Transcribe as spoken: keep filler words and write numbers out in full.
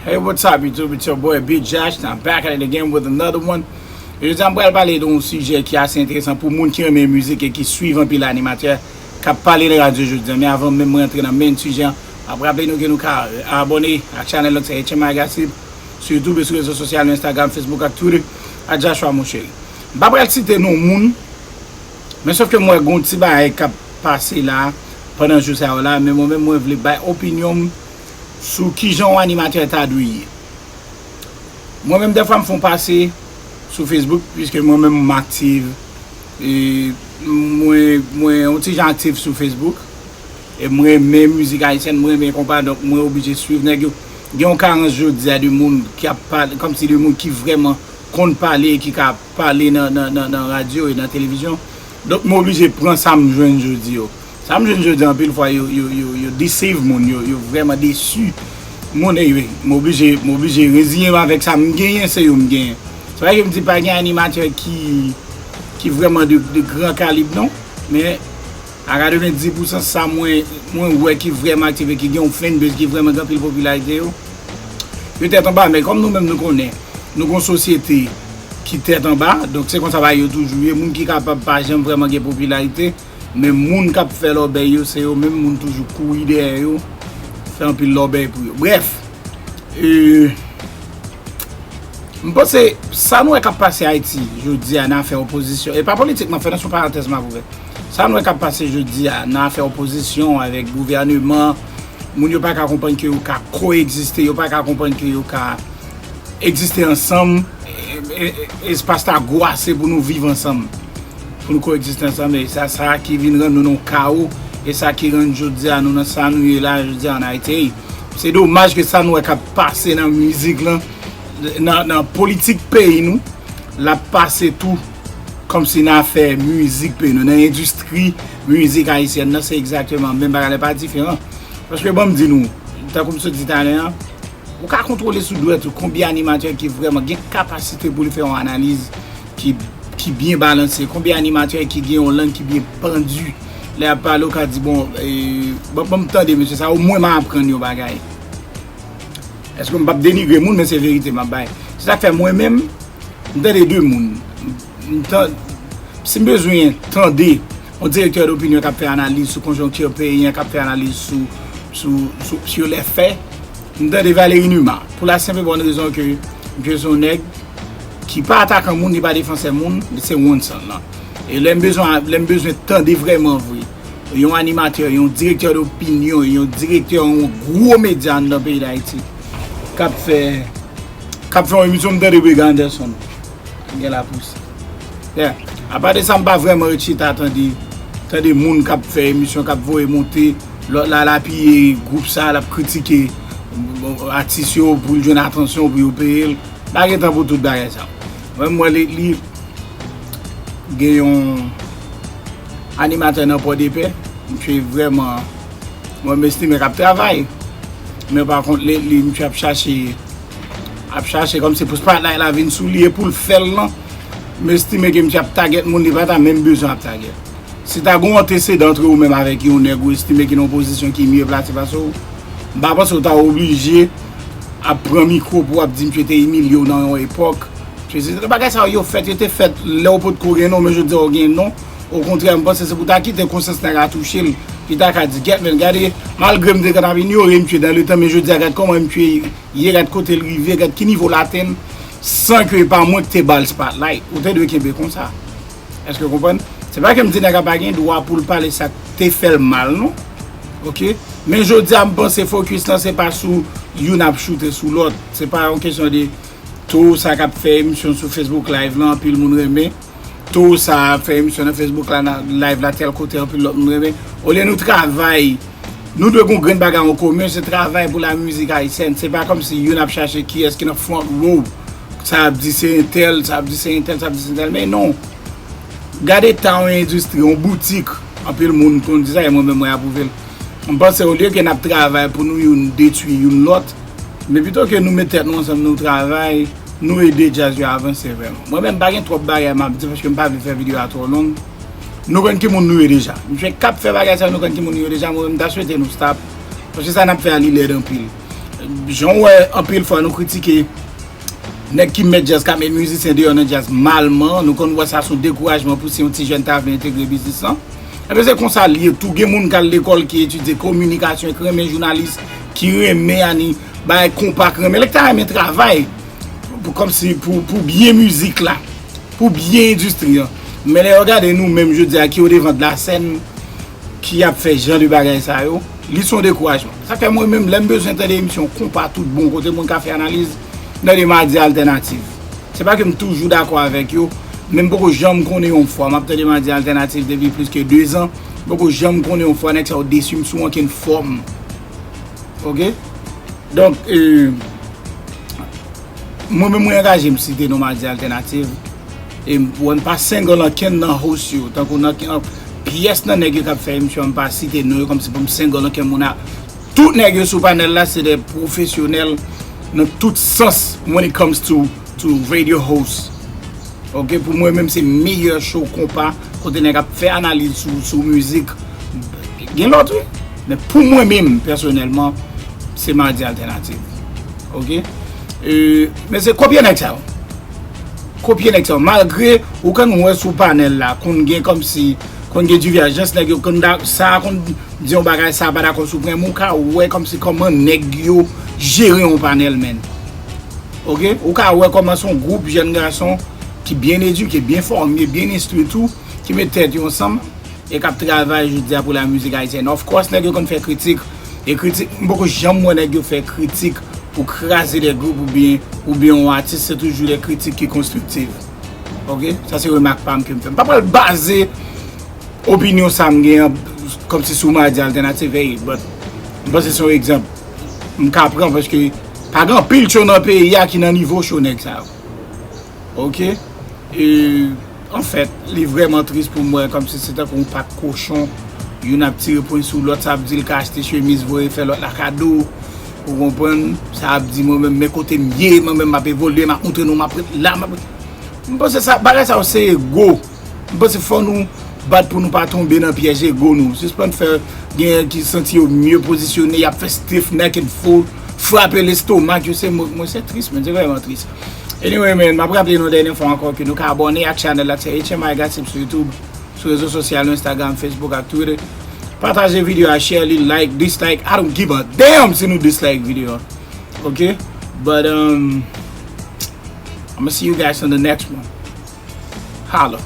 Hey, what's up, YouTube? It's your boy, Big Josh. Now, back at it again with another one. E jodi a, m pral pale de yon sijè ki ase enteresan pou moun ki renmen mizik e ki swiv anpil animatè k ap pale nan radyo jodi a. Men avan menm mwen antre nan main sijè an, m ap raple nou ke nou ka, euh, abòne ak chanèl Lanksè H M I Gossip sou YouTube e sou rezo sosyal yo, Instagram, Facebook ak Twitter, at Joshua Monchery. M pa pral site non moun, men sòf ke m wè gon ti bagay k ap pase la pandan jou sa yo la, men mwen menm mwen vle bay opinyon m sou kijan yon animatè ta dwe ye. Mwen menm, dèfwa m fè yon pase sou Facebook, piske mwen menm m aktif, e mwen, mwen yon ti jan aktif sou Facebook, e mwen renmen mizik ayisyèn, mwen renmen konpa, donk mwen oblije swiv nèg yo. Gen yon karans jodi a de moun ki ap pale, kòmsi de moun ki vrèman konn pale e ki ka pale nan, nan, nan, nan radyo e nan televizyon. Donk, m oblije pran sa m jwenn jodi yo. Sa m jwenn jodi a, anpil fwa, yo, yo, yo, yo deceive moun, yo, yo vrèman desi moun, e m oblije, m oblije reziye m avèk sa m genyen, se yo m genyen. Se pa ke m di pa gen animatè ki, ki vrèman de, de gran kalib, non, men a katrevenndis pousan sa mwen, mwen wè ki vrèman aktif e ki gen yon fanbase, ki vrèman gen anpil popilarite yo, yo tèt anba. Men kòm nou menm nou konnen, nou gon sosyete ki tèt anba, donk se konsa bagay yo toujou ye. Moun ki kapab pa janm vrèman gen popilarite, men moun k ap fè lòbèy yo, se yo menm moun toujou kouri dèyè yo, fè anpil lòbèy pou yo. Brèf, e, m panse sa nou wè k ap pase Ayiti jodi a nan afè opozisyon, e pa politik m ap fè, nan, se yon parantèz m ap ouvè. Sa nou wè k ap pase jodi a nan afè opozisyon avèk gouvèneman, moun yo pa ka konprann ke yo ka koegziste, yo pa ka konprann ke yo ka egziste ansanm, e, e, e, espas la gwo ase pou nou viv ansanm, pou nou koegziste ansanm, e sa, sa ki vin rann nou nan kawo, e sa ki rann jodi a nou nan sa nou ye la jodi a an Ayiti. Se domaj ke sa nou wè k ap pase nan mizik lan, nan, nan politik peyi nou, l ap pase tou kòmsi nan afè mizik peyi nou, nan endistri mizik ayisyèn nan, se egzakteman menm bagay la, pa diferan. Paske ban m di nou, tankou m sot di talè a, ou ka kontwole sou dwèt ou konbyen animatè ki vrèman gen kapasite pou li fè yon analiz ki, ki byen balanse, konbyen animatè ki gen yon lang ki byen pandi. Lè y ap pale, ou ka di, bon, e, ban, ban m tande mesye sa, omwen m a aprann yon bagay. Èske m p ap denigre moun, men se verite m ap bay. Se sa k fè mwen menm, m tande de moun. M tan-, si m bezwen tande yon direktè dopinyon k ap fè analiz sou konjonkti peyi an, k ap fè analiz sou, sou, sou, sur les faits, m tande Valéry Numa. Pou la senp e bòn rezon ke misye se yon nèg ki pa atakan moun, li pa defansè moun, li se wonsan lan. E lè m bezwen, lè m bezwen tande vrèman vre yon animatè, yon direktè dopinyon, yon direktè yon gwo medya anndan peyi Dayiti k ap fè, k ap fè yon emisyon, m tande Brega Anderson. Gen la pou sa. Yeah. Apa de sa, m pa vrèman ret chita tande, tande moun k ap fè emisyon, k ap voye monte, lòt la, l apiye gwoup sa, l ap kritike atis yo pou l jwenn atansyon, pou yo peye l. Pa gen tan pou tout bagay sa. Mwen, m wè li, li gen yon animatè nan Pòdepè, misye vrèman, mwen, m estime k ap travay. Men pa kont, li, li, misye ap chache, ap chache kòmsi pou spotlight la vin sou li, e pou l fè l lan, m estime ke misye ap tagèt moun li pa ta menm bezwen ap tagèt. Si ta gen yon antesedan antre ou menm avèk yon nèg ou estime ki nan yon pozisyon ki mye plase pase w, m pa panse w ta oblije ap pran mikwo pou w ap di misye te imilye w nan yon epòk. Misye, se bagay sa yo fèt, yo te fèt lè w potko gen non, men jodi a w gen non. Okontrè, m panse se pou ta kite konsyans nèg la touche l, li ta ka di, gèt men, gade, malgre m te konn ap inyore misye dan letan, men jodi a gad kòman misye ye, gad kote l rive, gad ki nivo l atenn, san ke e pa mwen ki te ba l spotlight. Ou te dwe kenbe konsa. Èske w konprann? Se pa ke m di nèg la pa gen dwa pou l pale sa k te fè l mal, non. Oke? Men jodi a, m panse fokis lan se pa sou youn ap choute sou lòt. Se pa yon kesyon de Towo sa k ap fè emisyon sou Facebook Live lan, anpil moun renmen. Towo sa ap fè emisyon nan Facebook la, nan Live la, tèl kote, anpil lòt moun renmen. Olye nou travay, nou dwe gon grenn bagay an komen, se travay pou la mizik ayisyèn. Se pa kòmsi youn ap chache kiyès ki nan front row. Sa ap di se entèl, sa ap di se entèl, sa ap di se entèl. Men non. Gade ta yon endistri, yon boutik. Anpil moun konn di sa, e mwen menm mwen apwouve l. M panse olye ke n ap travay pou nou youn detwi youn lòt, men pito ke nou met tèt nou ansanm, nou travay, nou ede djaz yo avanse vrèman. Mwen menm, pa gen twòp bagay m ap di, paske m pa vle fè videyo a twò long. Nou konn ki moun nou ye deja. Misye k ap fè bagay sa, nou konn ki moun nou ye deja. Mwen menm, m ta swete nou stop. Paske sa n ap fè a, li lèd anpil. Jan w wè, anpil fwa nou kritike nèg ki mèt djaz, k ap met mizisyen deyò nan djaz malman. Nou konn wè sa se yon dekourajman pou si yon ti jèn ta vle entegre biznis lan. Ebyen, se konsa l ye tou. Gen moun k al lekòl, ki etidye kominikasyon, ki renmen jounalis, ki renmen ani, bay konpa, ki renmen, lè k ta renmen travay pou, kòmsi pou, pou byen mizik la, pou byen endistri an. Men lè yo gade nou menm jodi a ki odevan de la sèn, ki ap fè jan de bagay sa yo, li se yon dekourajman. Sa fè mwen menm, lè m bezwen tande emisyon konpa tout bon, kote moun ka fè analiz, m tande Madi Altènativ. Se pa ke m toujou dakò avèk yo, men m poko janm konnen yon fwa. M ap tande Madi Altènativ depi plis ke de zan, m poko janm konnen yon fwa nèg sa yo desi m sou ankenn fòm. Oke? Donk, e, mwen menm, mwen angaje m site non Madi Altènativ. E m, wè, m pa single ankenn nan host yo. Tankou nan, nan pyès nan nèg yo k ap fè emisyon, m pa site non yo kòmsi pou m single ankenn moun a. Tout nèg yo sou panèl la, se de pwofesyonèl nan tout sans when it comes to, to radio host. Oke, pou mwen menm, se meyè show konpa, kote nèg ap fè analiz sou, sou mizik. Gen lòt, wi. Men pou mwen menm, pèsonèlman, se Madi Altènativ. Oke? E, men se kopye nèg sa yo. Kopye nèg sa yo. Malgre ou konn wè sou panèl la, konn gen kòmsi, konn gen divèjans, nèg yo konn da, sa konn di yon bagay, sa pa dakò sou pwen, men ou ka wè kòmsi kòman nèg yo jere yon panèl, menn. Oke? Ou ka wè kòman se yon gwoup jèn gason ki byen edike, byen fòme, byen enstwi tou, ki met tèt yo ansanm e k ap travay jodi a pou la mizik ayisyèn. Of course, nèg yo konn fè kritik, e kritik, m poko janm wè nèg yo fè kritik pou kraze de gwoup oubyen, oubyen yon atis, se toujou de kritik ki konstriktiv. Oke? Sa se remak pa m ke m fè. M pa pral baze opinyon sa m gen an kòmsi sou Madi Altènativ, ey, but m panse se yon egzanp m ka pran, paske pa gen anpil cho nan peyi a ki nan nivo cho nèg sa yo. Oke? E, anfèt, li vrèman tris pou m wè kòmsi se tankou yon pak kochon, youn ap tire pwen sou lòt, sa ap di l ka achte chemiz, voye fè lòt la kado. Ou konprann? Sa ap di mwen menm, men kote m ye, mwen menm m ap evolye, m ap montre nou, m ap ret la, m ap, m panse sa, bagay sa yo se ego. M panse fò nou bat pou nou pa tonbe nan pyèj ego nou. Sispann fè gen ki santi yo mye pozisyone, y ap fè stiff necked fool, frape lestomak yo, se mo, mwen se tris, men se vrèman tris. Anyway, man, m ap raple nou dènye fwa ankò ke nou ka abòne ak chanèl la, se H M I Gossip sou YouTube, sou rezo sosyal yo, Instagram, Facebook ak Twitter. Pataje videyo a, share li, like, dislike, I don't give a damn si nou dislike videyo a. Ok? But, um, I'ma see you guys on the next one. Holla.